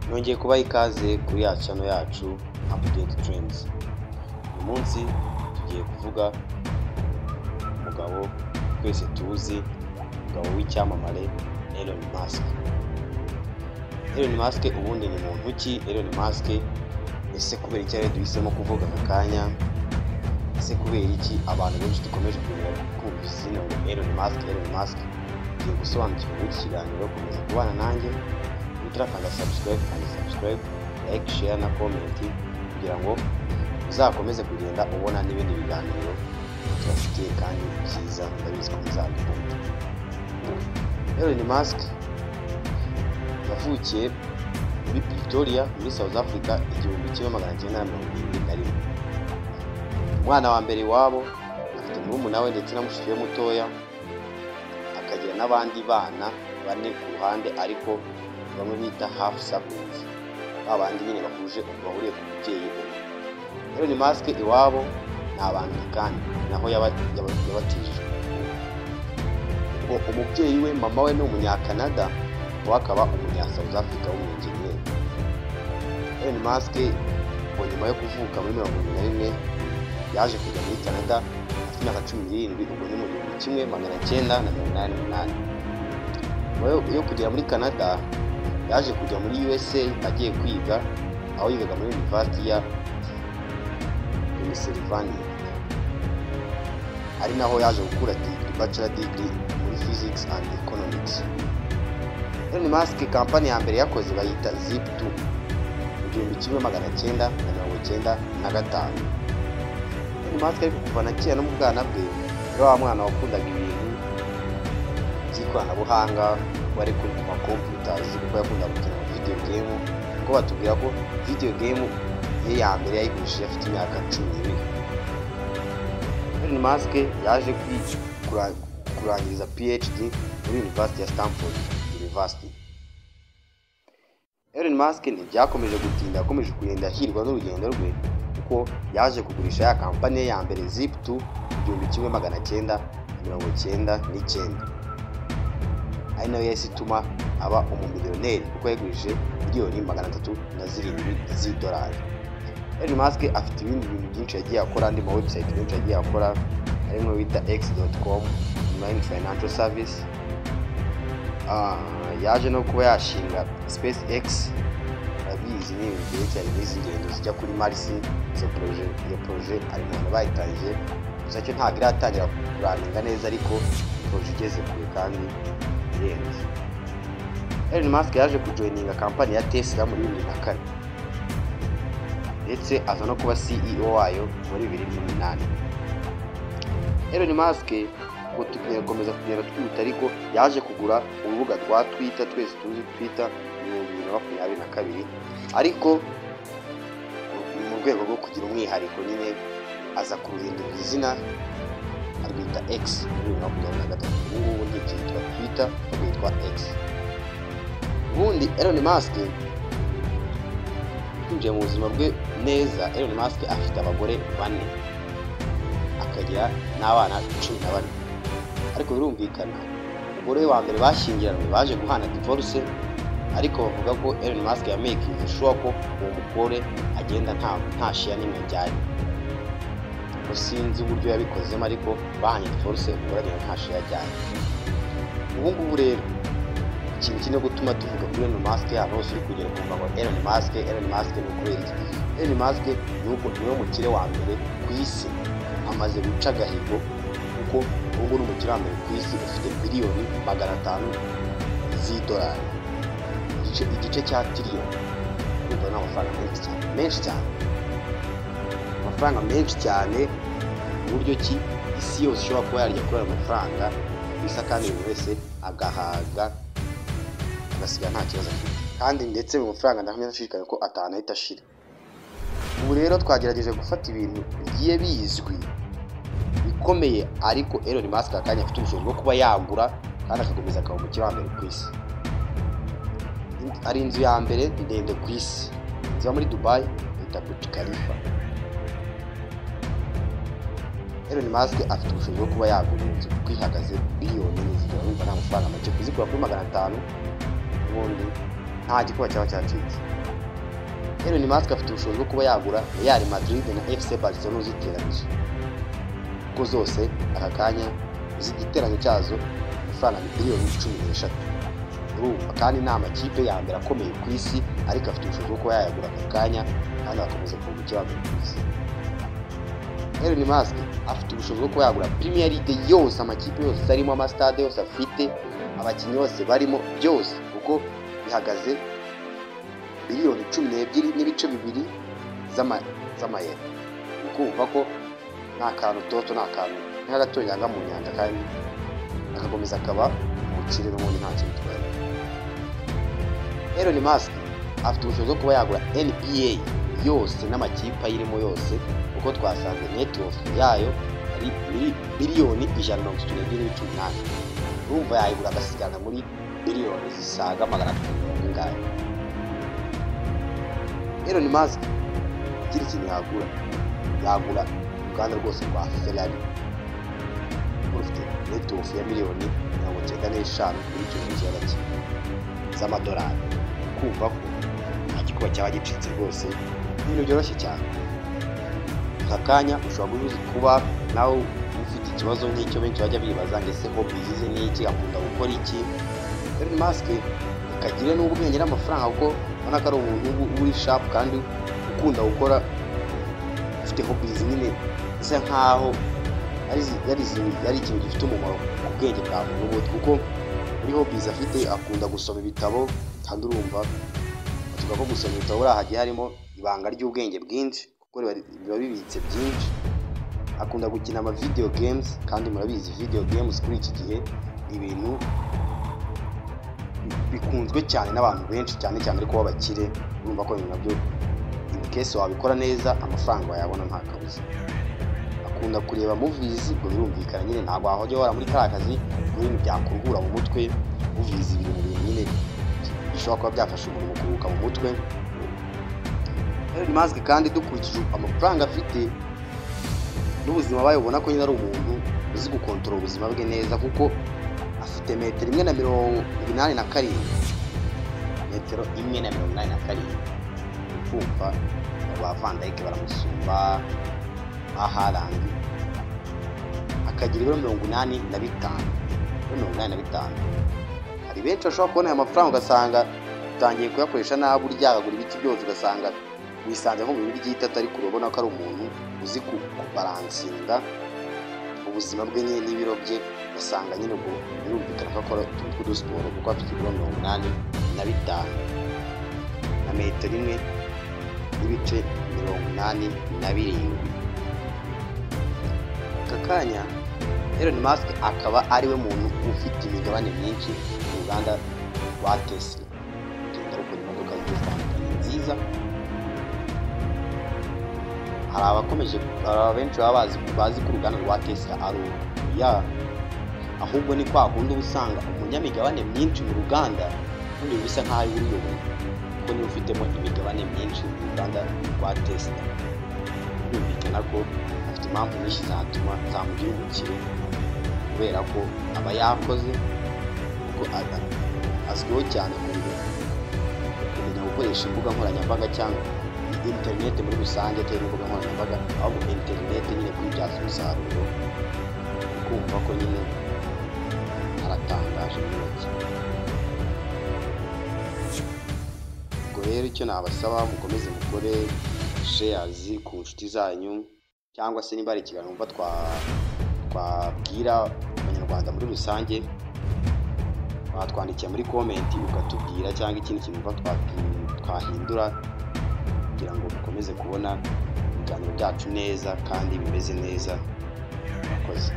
Nongeye kubaha ikaze kuri ya channel yacu Update Trends. Uyu munsi tugiye kuvuga umugabo twese tuzi, umugabo w'icyamamare Elon Musk. Elon Musk ubundi ni muntu ki? Elon Musk ese kubera iki ari duhisemo kuvuga aka kanya? Ese kubera iki abantu benshi dukomeje kugira kumva izina ngo Elon Musk, Elon Musk? Tugiye gusobanukirwa muri iki kiganiro, komeza kubana nanjye. Utarakanda subscribe, kanda subscribe, like, share na comment kugira ngo uzakomeze kugenda ubona n'ibindi biganiro tubafitiye kandi byiza, ndabizi ko muzabikunda. Elon Musk yavukiye muri Pretoria muri South Africa 1971. Umwana wa mbere iwabo, afite murumuna we ndetse na mushiki we mutoya, akagira n'abandi bana bane ku ruhande, ariko bamwe bita half siblings, ba bandi nyine bahuje bahuriye ku mubyeyi umwe. Elon Musk iwabo ni Abangilikani, naho yabatijwe. Ubwo umubyeyi we, mama we, ni Umunyakanada, we akaba umunya South Africa w'umwenjeniyeri. Elon Musk ngo nyuma yo kuvuka muri 71 yaje kujya muri Canada afite imyaka 17, ubwo ni mu 1988. Nyuma yo kugera muri Canada yaje kujya muri USA agiye kwiga, aho yigaga muri University ya Pennsylvania, ari naho yaje gukura degree, bachelor degree muri physics and economics. Elon Musk kampani ya mbere yakoze bayita Zip2 mu 1995. Elon Musk ariko kuva na kera no mu bwana bwe yari wa mwana wakundaga ibintu by'ikoranabuhanga, wari kuri ku ma computers, kuko yakundaga gukina video game, kuko batubwira ko video game ye ya mbere yayigurishije afite imyaka 12. Elon Musk yaje kurangiriza PhD muri University ya Stanford University. Elon Musk ntibyakomeje gutinda, yakomeje kugenda ahirwa n'urugendo rwe, kuko yaje kugurisha ya kampani ye ya mbere Zip2 1999, ari nayo yahise ituma aba umumiliyoneri, kuko yagurishije miliyoni 307 z'idolari. Elon Musk afite ibindi bintu byinshi yagiye akora, andi ma website menshi yagiye akora, harimo bita x.com online financial service. Yaje no kuba yashinga SpaceX, urabizi ni ibintu byerekeranye n'izi ngendo zijya kuri Mars. Izo projet, iyo projet ari mu bantu bayitangiye, gusa cyo ntabwo iratangira kuraninga neza, ariko projet igeze kure kandi irenze. Elon Musk yaje kujoininga kampani ya Tesla muri 2004, ndetse aza no kuba CEO wayo muri 2008. Elon Musk ngo tugiye gukomeza kugenda twihuta, ariko yaje kugura urubuga rwa Twitter, twese tuzi Twitter, mu 2022, ariko mu rwego rwo kugira umwihariko nyine aza kuruhindurira izina arwita X muri 2023. Ubu ngubu ntikitwa Twitter, rwitwa X. Ubundi Elon Musk, twinjiye mu buzima bwe neza, Elon Musk afite abagore bane, akagira n'abana 14. Ariko birumvikana, umugore we wa mbere bashyingiranywe baje guhana divorce, ariko bavuga ko Elon Musk yamakinze sure ko uwo mugore agenda nta share n'imwe ajyanye. Ngo sinzi uburyo yabikozemo, ariko bahanye divorce, umugore agenda nta share ajyanye. Ubu ngubu rero ikintu kiri gutuma tuvuga kuri Elon Musk ahantu hose uri kugera kumva ngo Elon Musk, Elon Musk, ni ukubera iki? Elon Musk ni uko niwe mukire wa mbere ku isi, amaze guca agahigo, kuko ubu ngubu ni umukire wa mbere ku isi ufite biliyoni 500 z'idolari, igice cya tiriyoni. Urumva ni amafaranga menshi cyane, menshi cyane, amafaranga menshi cyane, uburyo ki isi yose ishobora kuba yarya kuri ayo mafaranga bisa, kandi buri wese agahaga agasiga nta kibazo afite. Kandi ndetse mu mafaranga ndahamya ndashidikanya ko atanu ahita ashira. Ubu rero twagerageje gufata ibintu bigiye bizwi bikomeye, ariko Elon Musk akanya afite ubushobozi bwo kuba yagura kandi agakomeza akaba umukire wa mbere ku isi. Ari inzu ya mbere ndende ku isi, inzu muri Dubai bita Burj Khalifa. Elon Musk afite ubushobozi bwo kuba yagura inzu kuko ihagaze biliyoni 4 zigera. Urumva ni amafaranga make kuzikura kuri 500, ubundi nta gikuba cyaba cyacitse. Elon Musk afite ubushobozi bwo kuba yagura Real Madrid na FC Barcelona uziteranyije, kuko zose aka kanya igiteranyo cyazo amafaranga ni biliyoni 13. Urumva kandi ni amakipe ya mbere akomeye ku isi, ariko afite ubushobozi bwo kuba yayagura aka kanya kandi agakomeza kuba umukire wa mbere ku isi. Elon Musk afite ubushobozi bwo kuba yagura Premier League yose, amakipe yose arimo, amasitade yose afite, abakinnyi bose barimo, byose, kuko bihagaze biliyoni 12.2 z'amayero. Ukumva ko nta kantu toto, nta kantu nk'agatonyanga mu nyanja, kandi agakomeza akaba umukire n'ubundi nta kintu bitwaye. Elon Musk afite ubushobozi bwo kuba yagura NBA yose n'amakipe ayirimo yose, kuko twasanze net worth yayo ari biliyoni 132.8. Urumva yayigura agasigarana muri biliyoni zisaga 300 ingahe. Elon Musk ikindi kintu yagura, yagura uruganda rwose rwa Ferrari, rufite net worth ya miliyoni 95.91 z'amadolari. Kumva ko nta gikuba cyaba gicitse rwose, ibintu byoroshye cyane. Aka kanya ushobora kuba nawe ufite ikibazo nk'icyo benshi bajya bibaza ngo: "Ese hobbies ze ni iki? Akunda gukora iki?" Elon Musk akagire n'ubwenge n'amafaranga, kuko ubona ko ari umuntu uri sharp kandi ukunda gukora, ufite hobbies nyine isa nkaho ari ikintu gifite umumaro ku bwenge bwa muntu, kuko muri hobbies afite akunda gusoma ibitabo. Kandi urumva tuvuga ko gusoma ibitabo buriya hagiye harimo ibanga ry'ubwenge bwinshi, kuko biba bibitse byinshi. Akunda gukina ama video games, kandi murabizi video games kuri iki gihe ni ibintu bikunzwe cyane n'abantu benshi, cyane cyane ariko b'abakire. Urumva ko ibintu nabyo in case wabikora neza amafaranga wayabona nta kabuza. Akunda kureba movies, ubwo birumvikana nyine ntabwo wajya uhora muri kariya kazi ngo ibintu byakuruhura mu mutwe. Movies biri mu bintu nyine bishobora kuba byafasha umuntu mu kuruhuka mu mutwe. Elon Musk kandi, dukurikije amafaranga afite n'ubuzima abaye, ubona ko nyine ari umuntu uzi gukontorora ubuzima bwe neza, kuko afite metero 1.87, metero 1.87. Kumva ba Van Dijk baramusumba, ba Haaland. Akagira ibiro 85, ibiro 85. Hari benshi bashobora kubona aya mafaranga ugasanga utangiye kuyakoresha nabi, uryagagura ibiti byose, ugasanga wisanze nko mu bibiri by'itatu, ariko urabona ko ari umuntu uzi kubalancinga ubuzima bwe nyine n'ibiro bye, ugasanga nyine ubwo birumvikana ko akora utuntu tw'udusiporo, kuko afite ibiro 85 na metero 1.87. Aka kanya Elon Musk akaba ariwe muntu ufite imigabane myinshi mu ruganda rwa Tesla, rugenda rukora imodoka zigiye zitandukanye nziza. Hari abakomeje, hari abenshi baba bazi ko uruganda rwa Tesla ari ya, ahubwo ni kwa kundi uba usanga umunyamigabane myinshi mu ruganda ubundi bisa nk'aho ari we uruyoboye, kuko niwe ufitemo imigabane myinshi mu ruganda rwa Tesla. Birumvikana ko afite impamvu nyinshi zatuma zamugira umukire, kubera ko aba yakoze, kuko azwiho cyane kumenya gukoresha imbuga nkoranyambaga cyangwa interineti muri rusange, atari imbuga nkoranyambaga ahubwo interineti nyine kuyibyaza umusaruro. Kumva ko nyine aratangaje muri make. Ubwo rero icyo nabasaba, mukomeze mukore shares ku nshuti zanyu, cyangwa se niba hari ikiganiro wumva twabwira abanyarwanda muri rusange, watwandikira muri comment ukatubwira, cyangwa ikindi kintu wumva twahindura kugira ngo mukomeze kubona ibiganiro byacu neza kandi bimeze neza. Murakoze.